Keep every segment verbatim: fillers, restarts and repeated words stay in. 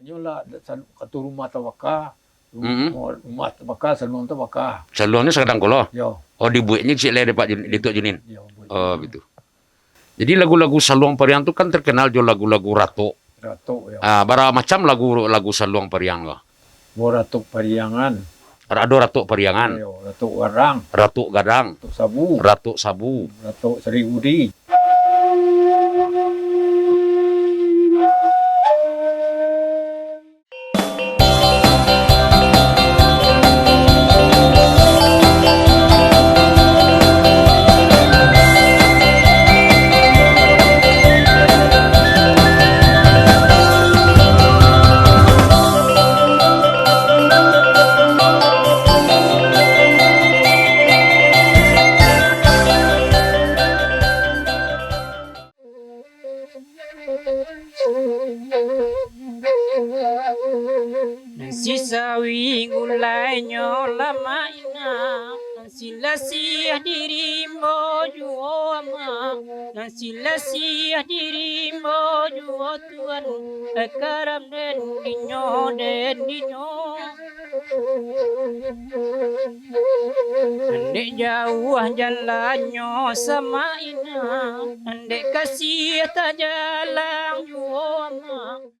Nyo lah, sa-, kato rumah tabaka, rum-, Mm-mm. rumah tabaka, saluang tabaka. Saluangnyo sakadang ko lo? Yo. Oh, dibueknyo ciek lai dek Pak Jun-, Datuak Junin? Yo, buek. Oh, batua. Jadi lagu-lagu Saluang Pariang tu kan terkenal jo lagu-lagu ratok. Ratok, yo. Ah, bara macam lagu, lagu Saluang Pariang ko? Bo ratok Pariangan. Ra-, ado ratok Pariangan. Yo, ratok Garang. Ratok Gadang. Ratok Sabu. Ratok Sabu. Ratok Sariudi. Nan sisawi gulainyo lamak inang, nan silasiah dirimbo juo amak, nan silasiah dirimbo juo tuan, eh, karam den dinyo, den dinyo. Andek jauah jalannyo samak inang, andek kasiah tajalang juo amak.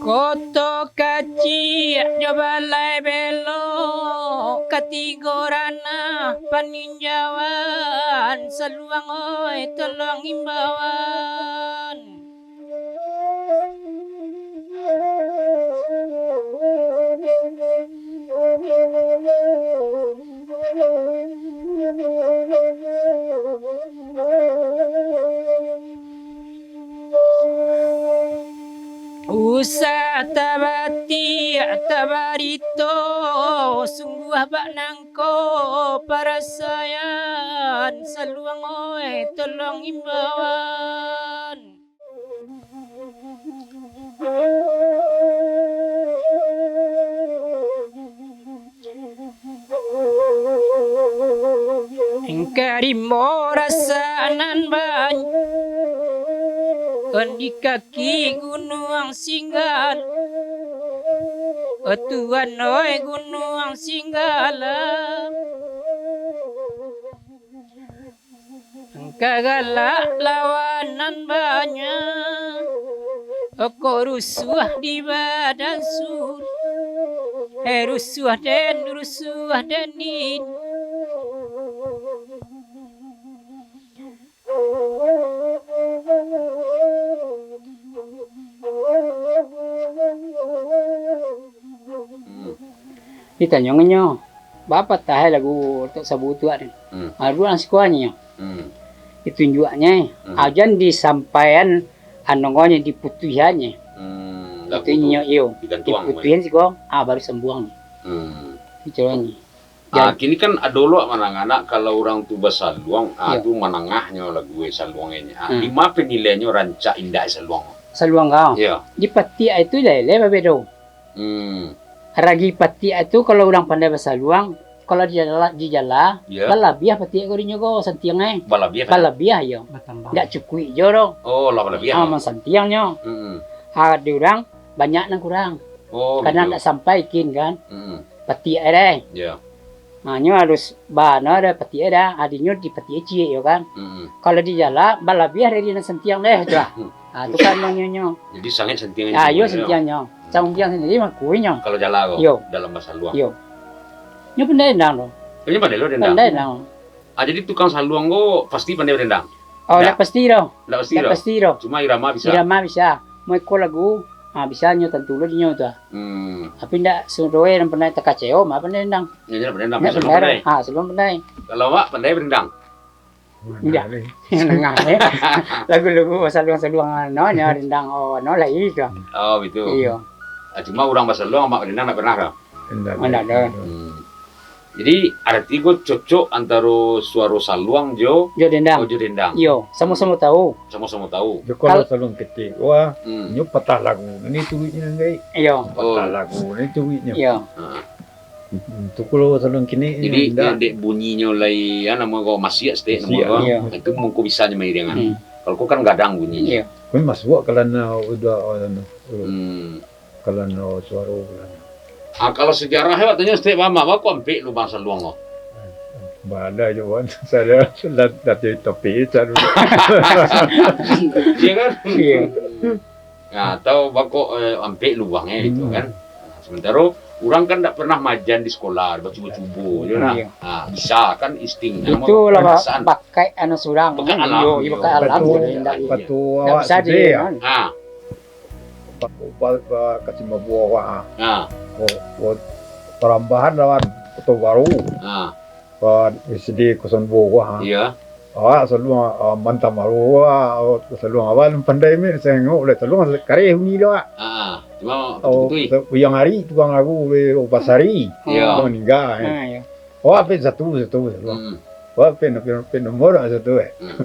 Koto kaciak jo balai belok, katigo ranah paninjauan, saluang oi, tolong imbauan. Usah tabatiak tabarito, sungguah bak nangko parasaian, saluang oi, tolong imbauan. Engka rimbo rasa nan banyak, di kaki Gunuang Singgal, Tuan oi, Gunuang Singgal. Angka galak lawan nan banyak, kok rusuah di badan sun. Eh, rusuah den, rusuah den din. Hmm. Ditanyo ngan nyo, "Baa patah e lagu Tok Sabu tu, Wak?" Hmm. Aduh, lah siko nyo. Hmm. Ditunjuaknyo, hmm, ajan disampaian, anu nyo diputuihannyo. Hmm, itu lagu tu nyo, iyo, digantuang, diputuihan siko, ah, baru sambuang. Hmm. Itu nyo. Ah, kini kan ado lo manangah, kalau urang tu basaluang, ah, iyo, tu manangahnyo lagu e saluang e. Ah, hmm, dima panilainyo rancak indak saluang? Saluang kau? Iyo. Di patiak itu lai, lai babedo. Hmm. Ragi patiak itu kalau urang pandai basaluang, kalau di jala, di jala, iyo, balabiah patiak ko dinyo ko, santiang e. Balabiah kan? Balabiah, iyo. Batambah. Ndak cukuik jo doh. Oh, lah balabiah. Ah, mansantiangnyo. Hmm. Ah, di urang banyak nan kurang. Oh, karano gitu. Ndak sampai kin kan. Hmm. Patiak e deh. Iyo. Ha, nyo harus bana dah patiak e dah, adinyo di patiak e ciek yo kan. Mm-mm. Kalau di jala, balabiah dari nan santiang deh tu lah. Ha, tu kan nyo nyo. Jadi sangaik santiang. Ha, iyo, santiangnyo. Hmm. Santiang sandiri mangkuinyo. Kalau jala ko, iyo, dalam basaluang. Iyo. Nyo pandai dendang tu. Nyo pandai lo dendang. Pandai dendang. Ah, jadi tukang saluang ko pasti pandai badendang? Oh, ndak pasti doh. Ndak pasti doh? Ndak pasti doh. Cuma irama bisa? Irama bisa. Maiko lagu, ah, bisa nyo tantu lo dinyo tu. Hmm. Tapi ndak sudoe nan pandai, takaceo mah pandai dendang. Yo, ndak pandai dendang. Ndak pandai. Saluang pandai. Ha, saluang pandai. Kalau awak pandai badendang? Ndak. Nengah, eh. Lagu-lagu saluang-saluang, anu, nyo dendang, oh, anu lai tu. Oh, betul. Iyo. Ah, cuma urang basaluang, amak badendang ndak pernah doh? Ndak. Oh, ndak doh. Hmm. Jadi, arati ko cocok antaro suaro saluang jo, jo dendang. Oh, jo dendang. Iyo, samo-samo tahu. Samo-samo tahu. Yo, kalau Kal- saluang ketek, wah, hmm, nyo patah lagu, ni turuiknyo, ngai. Iyo. Patah lagu, ni turuiknyo. Iyo. Ha. Hmm, tu kalau saluang kini, jadi, indak. Dek bunyinyo lai, ya, namo ko masiak setek, namo ko. Masiak. Iyo. Itu mungko bisa nyo mairingan. Hmm. Kalau ko kan gadang bunyinyo. Iyo. Kan masuak kalau na udah, anu, hmm. Kalau no suaro bulan. Ah, kalau sejarah, awak tanyo setek mamak, baa kok ampek lubang saluang ko? Baa ado jo, wan. Saya lat-, latih topi, cak dulu. Iya kan? Iya. Nah, atau baa kok, eh, ampek lubang, eh, gitu kan. Nah, sementara urang kan ndak pernah majan di sekolah, bacubo-cubo je nah. Iya. Ah, bisa kan insting. Itulah ba-, bakat anu surang. Bakat alam. Iyo, iyo, bakat alam. Betul. Ndak, ndak bisa di, kan. Ah. Ba-, ba-, ba-, kasi mabuah, wak, ah. Ha. Ba-, ba-, parambahan lawan Koto Baru. Ha. Ba-, S D kosong duo, wak, ah. Iya. Awak saluang, ah, mantang baru, wak, saluang awak pandai, mi, sanggup uleh saluang, kareh bunyi dah, wak. Ha, ha. Cuma, oh, betul-betul. Yang hari tukang lagu, eh, Basari. Iya. Maninggal, eh. Ha, iya. Wak, pen satu, satu, satu. Hmm. Wak, pen, pen, pen nomor satu, eh. Hmm.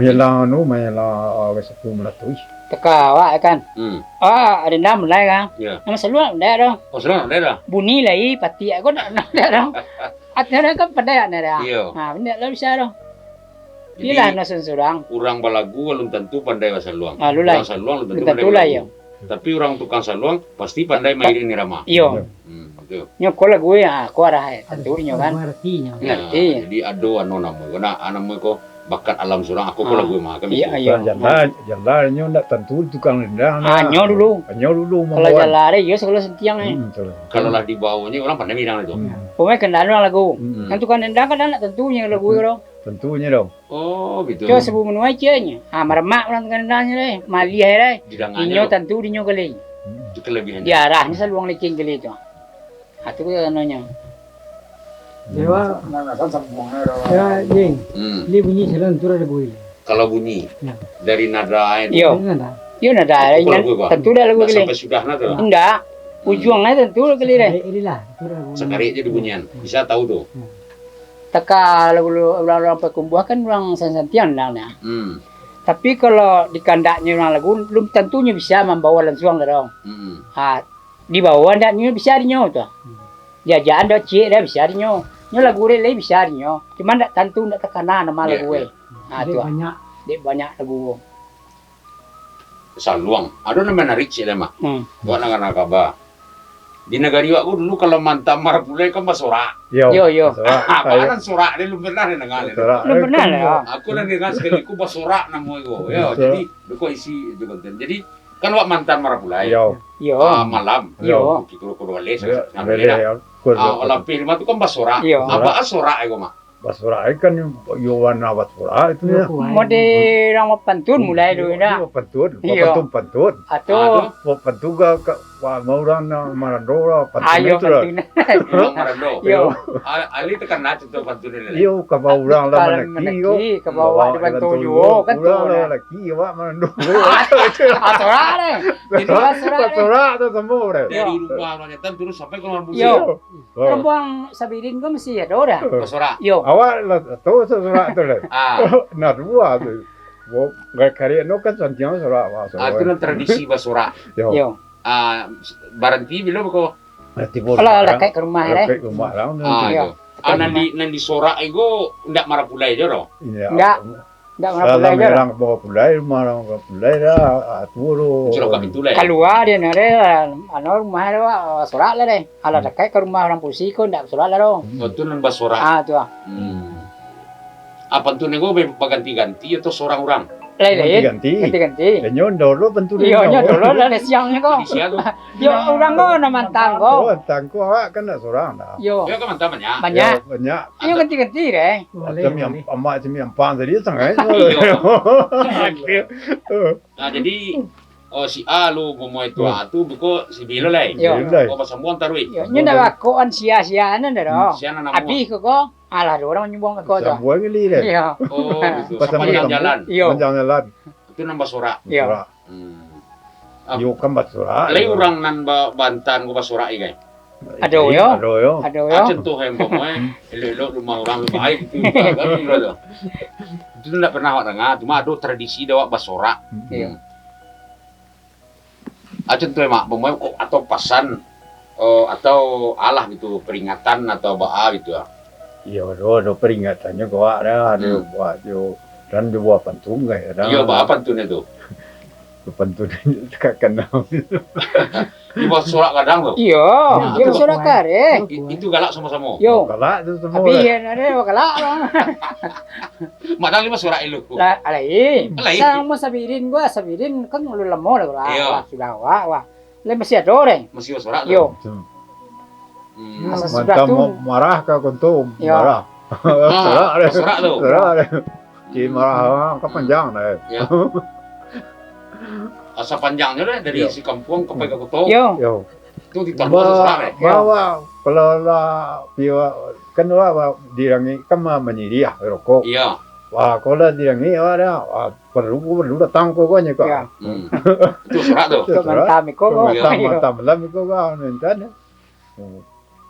Manyalang anu, manyalang, ah, satu malatuih. Teka awak, kan? Hmm. Ah, ada enam mulai, kan? Ya. Nama saluang ndak doh. Oh, saluang ndak doh? Bunyi lai, pati aku ndak, ndak doh. Artinya kan pandai ndak doh. Iya. Ha, ndak lah bisa doh. Jadi, iyolah, nak surang-surang. Urang balagu alun tantu pandai basaluang. Ah, lu lai. Urang saluang alun tantu pandai balagu. Alun tantu lah, iya. Tapi urang tukang saluang pasti pandai mairing irama. Iyo. Hmm, betul. Nyo ko lagu, ah, ko arah, eh, tantu nyo kan. Ado artinyo. Ngarti. Nah, jadi ado anu namo ko, nah, namo ko bakat alam surang, aku ko lagu mah kan. Iyo, iyo. Jala, jala nyo ndak tantu tukang rendang. Ah, nyo dulu. Nyo dulu. Kalau mambawa. Jala, iyo, segalo santiang, eh. Hmm, betul. Kalau lah dibaonyo, urang pandai mirang itu. Hmm. Pokoknyo kendaan urang lagu. Hmm. Kan tukang rendang kan ndak tantu nyo lagu tu. Tantu nyo dong. Oh, gitu. Cubo sabuik manuai cieknyo. Ha, maramak urang tukang rendangnyo deh. Maliah deh. Didangarnyo. Inyo tu tantu dinyo gali. Hmm. Itu kelebihan. Diarahnyo saluang licin gali tu. Ha, tu anunyo. Dewa. Nah, nah, kan sambuang dah. Ya, Jing. Hmm. Dia bunyi saluang tu ada bunyi. Kalau bunyi, ya, dari nada itu. Iyo. Dari nada. Iyo, nada. Itu lagu apa? Tantu dah lagu gali. Sampai sudah nada. Ndak. Hmm. Ujuang nyo tantu gali deh. Sakarik ililah, tu dah bunyi. Sakarik je dibunyian. Hmm. Bisa tahu tu. Hmm. Taka lagu urang-urang pakumbuah kan urang santiang-santiang nah. Hmm. Tapi kalau di kandaknyo urang lagu, belum tantunyo bisa mambawa lansuang ka urang. Hmm. Ha, dibawa ndaknyo bisa dinyo tu. Hmm. Diajak-an dek ciek dah bisa dinyo. Nyo lagu lai bisa dinyo. Cuma ndak tantu, ndak takana nama lagu, eh. Ha, tu. Dek banyak. Dek banyak lagu. Saluang. Ado nan manarik ciek lai mah. Hmm. Awak nangana kaba. Di nagari awak ko dulu kalau mantang marapulai kan basorak. Yo. Yo, yo. Basorak. Apo nan sorak ni, lum pernah ni danga ni. Basorak. Lum pernah lah. Aku lah danga sakali ko basorak namo ko. Yo, jadi beko isi itu konten. Jadi kan awak mantang marapulai. Yo. Yo. Ah, malam. Yo. Pukul dua baleh. Yo, nah, baleh, dah. Yo. Ah, lapeh rumah tu kan basorak. Yo. Apo sorak ko mah? Basorak ai kan yo warna basorak itu nyo. Model urang bapantun mulai dulu nah. Bapantun, iyo, bapantun-pantun. Atau bapantun ka, ka, wah, mau urang nan marando lah, pantun itu lah. Pantun. Urang marando. Iyo. Ah, Ali takana contoh pantun ni. Iyo, ka bawah urang lah manaki, yo. Manaki, ka bawah dibantu juo, kan tu lah. Laki, awak marando. Ah, sorak deh. Jadi basorak deh. Basorak tu samo deh. Dari rumah urang Jatan turun sampai ka rumah Busi. Iyo. Oh. Rambuang sabirin ko masih ado dah. Basorak. Yo. Awak lah tahu sorak tu lah. Ah. Nah, dua tu. Bo, gak kariak no kan santiang sorak, wah, sorak. Ah, itu nan tradisi basorak. Yo. Yo. Ah, baranti bilo ko? Baranti bo. Alah, lah, dekat ka rumah, eh. Dekat rumah lah, ah, yo. Ah, nan di, nan disorak iko ndak marapulai jo doh? Ndak. Ndak. Ndak marapulai jo. Alam urang marapulai, marapulai dah, ah, tu doh. Sudah ka pintu lai. Kalua deh, nah, deh, anu, rumah deh, wak, sorak lah deh. Alah, dekat ka rumah urang Busi ko, ndak sorak lah doh. Oh, tu nan basorak. Ah, tu ah. Hmm. Apo tu nego baganti-ganti atau sorang urang? Lain-lain. Ganti-ganti. Ganti-ganti. Nyo dulu bantu. Iyo, nyo dulu lah siang nyo ko. Di siang tu. Yo, urang ko nan mantang ko. Oh, mantang ko, awak kan ndak sorang dah. Yo. Yo, kan mantang banyak. Banyak. Yo, banyak. Iyo, ganti-ganti deh. Boleh, boleh. Amak simi ampang tadi sangai. Iyo. Nah, jadi, oh, si A lu, bomoe tu, ah, tu, beko si B lo lai. Yo. B lo lai. Oh, basambuang taruih. Yo, nyo ndak bakoan sia-sia nan dah. Hmm, sia nan namo. Abih ko ko. Alah, ado urang manyumbang ka ko tu. Sambuang gali deh. Iyo. Oh, gitu. Sapanjang jalan. Iyo. Sapanjang jalan. Itu nan basorak. Iyo. Basorak. Hmm. Iyo, kan basorak. Lai urang nan ba-, bantan ko basorak, i, kai? Ado yo. Ado yo. Ado yo. Ah, contoh yang umpamo, eh, elok-elok rumah urang tu, baik itu, kan, gitu tu. Itu ndak pernah awak danga, cuma ado tradisi dek awak basorak. Iyo. Hmm. Ah, contoh, Mak, umpamo, atau pasan, eh, atau alah gitu, peringatan atau baa gitu, ah. Iyo, ado, ado peringatannyo kawak dah, ado buah jo, dan jo buah pantun kan, kadang. Iyo, baa pantunnyo tu? Pantun ka kanai. Di bawah sorak kadang tu. Iyo, nah, di bawah sorak kareh. I-, itu galak samo-samo. Yo. Galak tu samo. Tapi yo, ado galak lah. Madang limo sorak ilu. Lah, alai. Alai. Samo Sabirin gua, Sabirin kan udah lamo lah, wah, iyo, wah, sudah, wah, wah. Lah masih ado, Reng. Masih sorak tu. Yo. Hmm. Asa sudah tu. Mantap, ma-, marah ka kontom, iyo, marah. Ah, sorak deh. Sorak tu. Sorak deh. Cik marah, ah, ka panjang deh. Yo. Asa panjangnyo deh, dari isi kampuang ka pai ka koto. Yo. Yo. Tu di taruah sorak deh. Yo. Bawa, kalau lah, piwa, kan lah, di langik kan ma-, manyiriah rokok. Iyo. Wah, kalau lah di langik, wah, dah, wah, perlu, perlu datang ko, ko, nyo, ko. Iyo. Hmm. Itu sorak tu. Itu sorak. Mantap, iko, ko. Mantap, iyo, mantap, malam iko, ko, nonton. Hmm.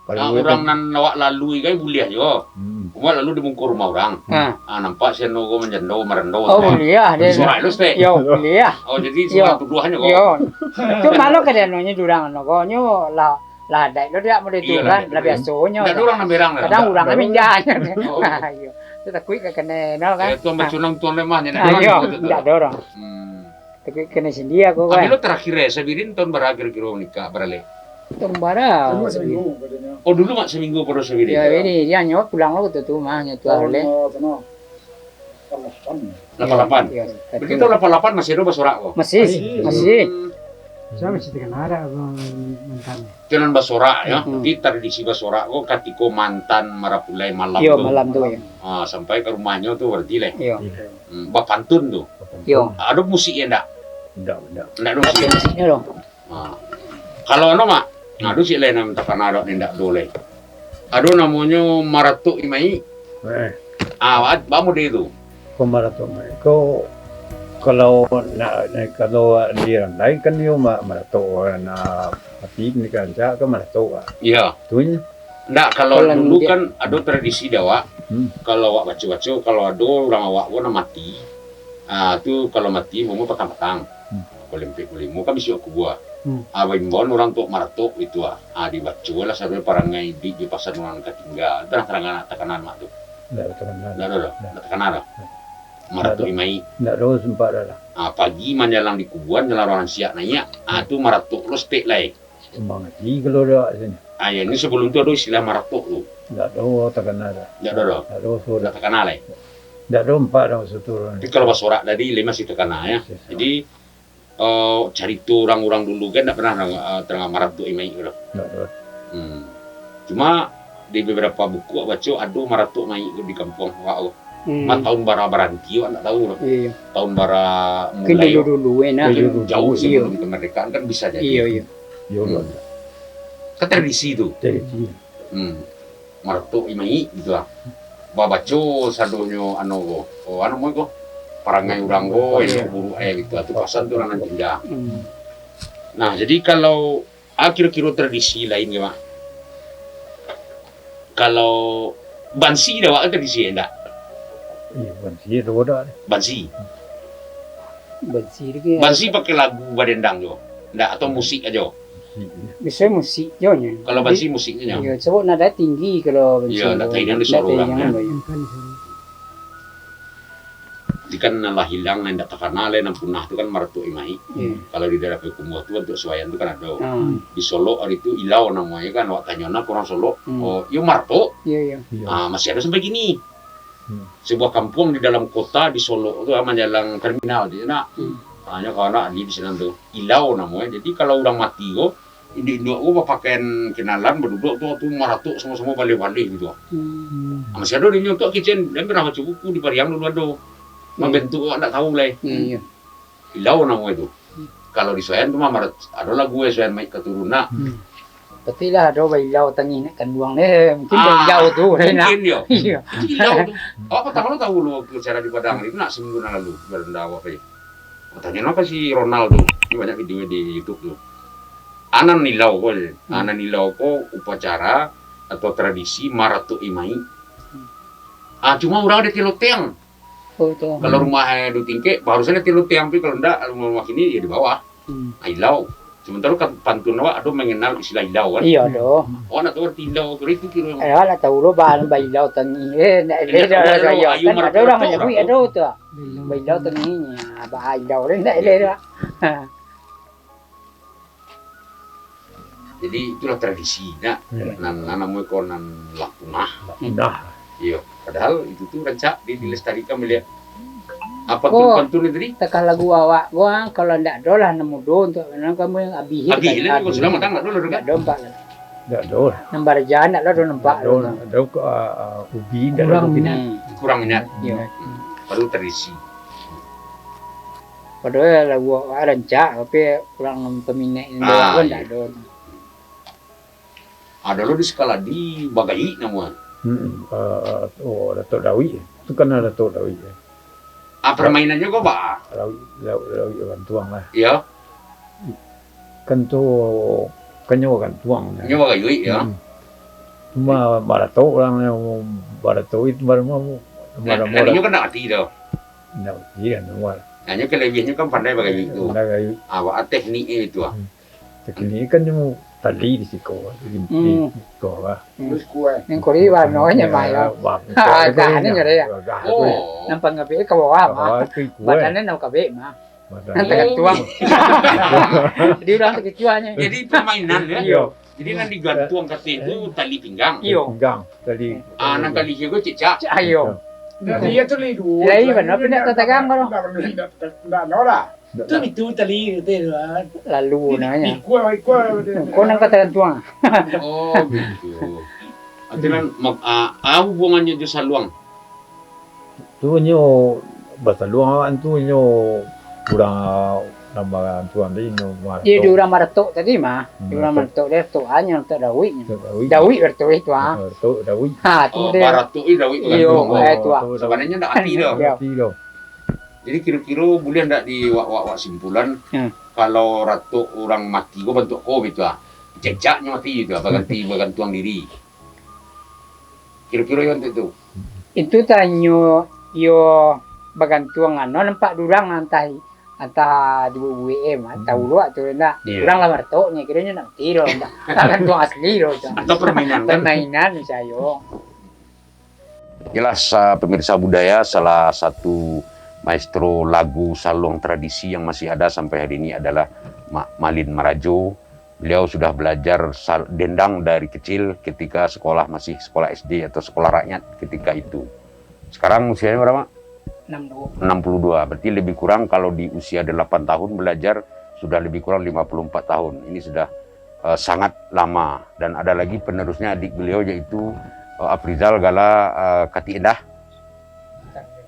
Nah, urang nan awak lalui kan buliah juo. Hmm. Awak lalu di muko rumah urang. Ha. Ah, nampak si anu ko manjando, marando. Oh, buliah, deh. Sorak lu, Stek. Yo, buliah. Oh, jadi sorak tuduahnyo ko. Yo. Tu malu ka di anunyo di urang anu ko, nyo lah, lah adaik lo dak model tu kan, lah biasonyo. Ndak ado urang nan berang lah. Kadang urang minjak. Oh. Iyo. Tu takuik ka kanai no kan. Eh, tuan bacunang, tuan lemah, nyo. Ah, iyo, ndak ado urang. Hmm. Tapi kanai sendiri aku kan. Tapi lo terakhir, eh, Sabirin tahun bara kiro-kiro nikah, baralek? Tahun bara. Cuma seminggu, katanya. Oh, dulu mak seminggu baru Sabirin? Ya, ini dia nyo pulang lo tu, tu mah, nyo tu alek. Tahun, eh, lapan lapan. Lapan lapan? Ya, ya. Berarti tahun lapan lapan masih ado basorak ko? Masih, masih. Hmm. Saya masih terkenal ada, Bang, mantan. Itu nan basorak, ya. Hmm. Jadi tradisi basorak ko katiko mantan marapulai malam tu. Iyo, malam tu, ya. Ah, sampai ka rumahnyo tu berarti leh. Iyo. Hmm, bapantun tu. Iyo. Ado musik yo ndak? Ndak, ndak. Ndak ado musik. Musiknyo tu. Ha. Kalau anu, Mak, nah, ado sik lain nan takana dek nyo, ndak ado lai. Ado namonyo Maratok Imaik. Eh. Ah, ba-, baa model tu? Ko Maratok Imaik ko, kalau nak, nak, kalau di urang lain kan iyo ma-, maratok, nak mati ni kan, cak kan maratok, ah. Iyo. Tu nyo. Ndak, kalau dulu kan ado tradisi di awak, kalau awak baco-baco, kalau ado urang awak ko nan mati, ah, tu kalau mati, umua patang-patang. Hmm. Pukul ampek, pukul limo kan bisuak kubua. Hmm. Ah, baimbauan urang tu maratok itu, ah. Ah, dibaco lah sadonyo parangai iduik jo pasan urang ka tingga. Tarang-tarang nak takana mak tu. Ndak takana. Ndak ado doh, ndak takana doh. Maratok Imaik. Ndak ado sempat dah lah. Ah, pagi manjalang di kubuan, jalang urang siap naiak, ah, tu maratok lo setek lai. Kambang ati kalau dak sini. Ah, ya, ini sebelum tu ado istilah maratok tu. Ndak ado takana dah. Ndak ado doh? Ndak ado, so ndak takana lai. Ndak ado empat dah maksud tu. Tapi kalau basorak tadi, lai masih takana, ya. Masih. Jadi, eh, carito urang-urang dulu kan ndak pernah, eh, tangah Maratok Imaik tu doh. Ndak ado. Hmm. Cuma di beberapa buku awak baco ado Maratok Imaik tu di kampuang awak tu. Hmm. Ma tahun bara baranti awak ndak tahu doh. Iyo, iyo. Tahun bara mulai. Mungkin dulu-dulu, eh, nah. Mungkin jauh sebelum kemerdekaan kan bisa jadi. Iyo, iyo. Iyo, hmm. Kan tradisi tu. Tradisi. Hmm. Maratok Imaik gitu lah. Babaco sadonyo anu ko. Oh, anu mo ko. Parangai urang ko, elok buruak eh gitu. Tu pasan tu urang nan tingga. Hmm. Nah, jadi kalau, ah, kiro-kiro tradisi lain ke, Mak? Kalau bansi dek awak tradisi ndak? Iyo, bansi tu ado. Bansi. Bansi tu ke? Bansi pakai lagu badendang juo? Ndak, atau musik ajo? Musik. Biaso musik jo nyo. Kalau bansi musik nyo? Iyo, sabab nada tinggi kalau bansi. Iyo, ndak tahilang di suaro urang, yo. Bukan di suaro. Jadi kan nan lah hilang, nan indak takana lai, nan punah tu kan Maratok Imaik. Iyo. Kalau di daerah Payakumbuah tu, Antuak Suayan tu kan ado. Hmm. Di Solok hari tu Ilau namonyo kan, awak tanyo, "Nah, urang Solok?" Hmm. "Oh, iyo Maratok." Iyo, iyo. Iyo. Ah, masih ado sampai kini. Hmm. Sebuah kampuang di dalam kota di Solok tu, ah, manjalang terminal tu, nak. Hmm. Ah, nyo kawan awak di sinan tu. Ilau namonyo. Jadi kalau urang mati ko, induak-induak ko bapakaian kenalan, baduduak tu, tu maratok samo-samo baleh-baleh gitu. Hmm. Ah, masih ado di nyo tu kecek, den pernah baco buku di Pariang dulu ado. Hmm. Mambentuk awak ndak tahu lai. Hmm, iyo. Ilau namonyo tu. Kalau di Suayan tu mah marat-, ado lagu, eh, Suayan Maik ka turun nak. Hmm. Tapi lah ado bailau tangih nak kanduang deh. Mungkin bailau tu, nak. Mungkin yo. Iyo. Ilau tu. Awak patang lo tahu lo acara di Padang itu nak seminggu nan lalu, baranda awak tadi. Tanyo napa si Ronald tu? Ini banyak video di YouTube tu. Anan ilau ko, hmm, anan ilau ko upacara atau tradisi maratok-i mayik. Hmm. Ah, cuma urang ado tigo lotiang. Oh, tu. Kalau rumah, eh, duo tingkek, baru sajo tigo lotiang, tapi kalau ndak, rumah-rumah kini, ya di bawah. Hmm. Ah, ilau. Sementara kan pantun awak ado mengenal istilah ilau, kan? Iya, ado. Oh, nak tahu arti ilau tu, itu kira. Eh, nak tahu lo, bahan bailau tangi. Eh, nak, eh, dah, dah, dah, ayo, kan, ado urang maratok, maratok. Bailau tangi. Ah, bailau, ndak, eh, dah. Jadi, itulah tradisi, nak. Iya. Nan, nan namonyo ko nan lah punah. Lah punah. Iyo, padahal itu tu rancak di-, dilestarikan, melihat apa tu, pantun itu tadi? Takah lagu awak ko, ah, kalau ndak ado lah nan mudo untuak nan kamu yang abih. Abih lah, kalau sudah matang, ndak ado lah, kan? Ndak ado, Pak. Ndak ado lah. Nan baraja ndak ado nampak. Ndak ado lah. Ado ke, ah, ah, ubi, ndak ado. Kurang minat. Hmm. Kurang minat. Iya. Hmm. Baru tradisi. Padahal lagu awak rancak, tapi urang peminat indo pun ndak ado. Ah, iyo. Ado lo di Sukaladi, Bagaik namo. Hmm, eh, oh, Datuk Dawik. Tu kan Datuk Dawik. Ah, permainannyo ko apo? Dawik, Dawik, Dawik Gantuang lah. Iyo. Kan tu, kan nyo Gantuang lah. Nyo Bagaik, yo. Hmm. Cuma baratok urang nyo, baratok itu baru mau, baru mau. Nah, inyo kan ndak ngarati tu. Ndak ngarati kan, cuma. Nah, inyo kalabiahnyo kan pandai Bagaik tu. Pandai Bagaik. Ah, tekniknyo itu, ah. Hmm. Teknik kan nyo tali di siko, di, di siko lah. Hmm. Yang kuri warnonyo mah, yo. Gagah, gagah. Oh. Nampak ngabek ka bawah, mah. Badannyo nak kabek, mah. Nan tagantuang. Jadi urang takicuahnyo. Jadi permainan, yo? Iyo. Jadi nan digantuang kateh tu tali pinggang. Iyo. Pinggang, tali. Ah, nan tali kiro cicak. Cicak, iyo. Tali tu lai duo. Lai, bana, tapi ndak tatagang, bana. Ndak, ndak, ndak, ndak, ndak, ndak. Tu itu tali kateh tu, ah. Lalu nyo. Ikua, ikua. Ko nan ka tagantuang. Oh, gitu. Ati nan, mak-, ah, ah, hubungannyo jo saluang. Tu nyo basaluang awak tu nyo urang, ah, nan bagantuang tadi nyo maratok. Iyo, di urang maratok tadi mah. Hmm, di urang maratok. Maratok dia tu, ah, nyo tu Dawik nyo. Tu Dawik. Dawik maratok itu, ah. Maratok Dawik. Ha, tu dia. Oh, maratok ni Dawik bagantuang. Iyo, eh, tu, ah. Sabananyo ndak ati doh. Ndak ati doh. Jadi kiro-kiro buliah ndak di wak, wak, wak simpulan, hmm, kalau ratok urang mati ko bantuak ko bitu ah. Cecaknyo mati tu ah, baganti, bagantuang diri. Kiro-kiro yo untuak tu. Itu tanyo yo bagantuang anu nampak durang antah, antah di B B M, hmm, tahu luak tu ndak. Iyo. Urang lah maratok ni, kironyo ndak mati doh, ndak. Bagantuang asli doh tu. Atau permainan kan? Permainan misalnyo. Jelas, ah, pemirsa budaya, salah satu maestro lagu saluang tradisi yang masih ada sampai hari ini adalah Mak Malin Marajo. Beliau sudah belajar sal-, dendang dari kecil ketika sekolah, masih sekolah S D atau sekolah rakyat ketika itu. Sekarang usianya berapa? Enam puluh dua. Enam puluh dua. Berarti lebih kurang kalau di usia delapan tahun belajar, sudah lebih kurang lima puluh empat tahun. Ini sudah eh, sangat lama. Dan ada lagi penerusnya adik beliau, yaitu, eh, Afrizal Gala, eh, Katik Endah,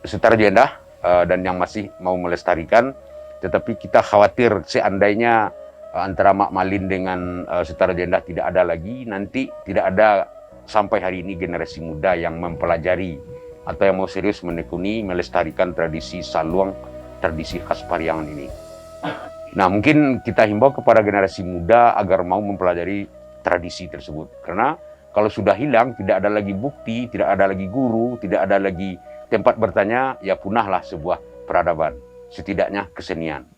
Sutarjo Endah, eh, dan yang masih mau melestarikan. Tetapi kita khawatir seandainya, eh, antara Mak Malin dengan, eh, Sutarjo Endah tidak ada lagi, nanti tidak ada sampai hari ini generasi muda yang mempelajari atau yang mau serius menekuni, melestarikan tradisi saluang, tradisi khas Pariangan ini. Nah, mungkin kita himbau kepada generasi muda agar mau mempelajari tradisi tersebut. Karena kalau sudah hilang, tidak ada lagi bukti, tidak ada lagi guru, tidak ada lagi tempat bertanya, ya punahlah sebuah peradaban, setidaknya kesenian.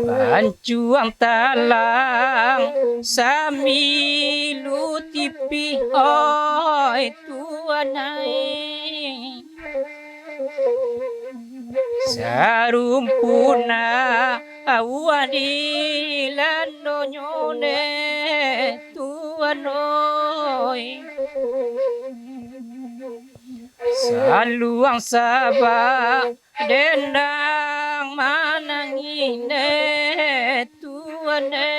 Bancuang talang samilu tipih, oi tuan ai. Sarumpunan awak di landonyo ne, tuan oi. Saluang sabak dendang manangih ne, tuan ne.